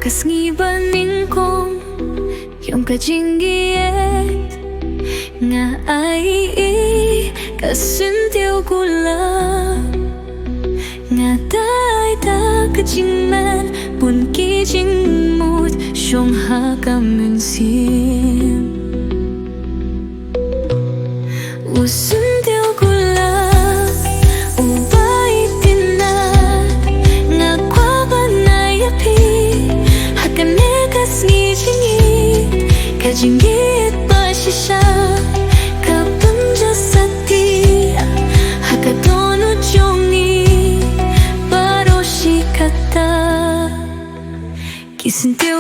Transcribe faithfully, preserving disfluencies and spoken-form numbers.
Ka sngi ba nyngkong jong ka jingïeit, nga ai ïa ka syntiew gulap. Nga dei da ka jingmen bun ki jingmut shong ha ka mynsiem. U syntiew gulap, u ba ïeit na, nga kwah ban ai ïa phi ha kane ka sngi jingïeit, ka jingïeit ba shisha ka pynjah satia ha ka dohnud jong ngi baroh shi katta. Ki syntiew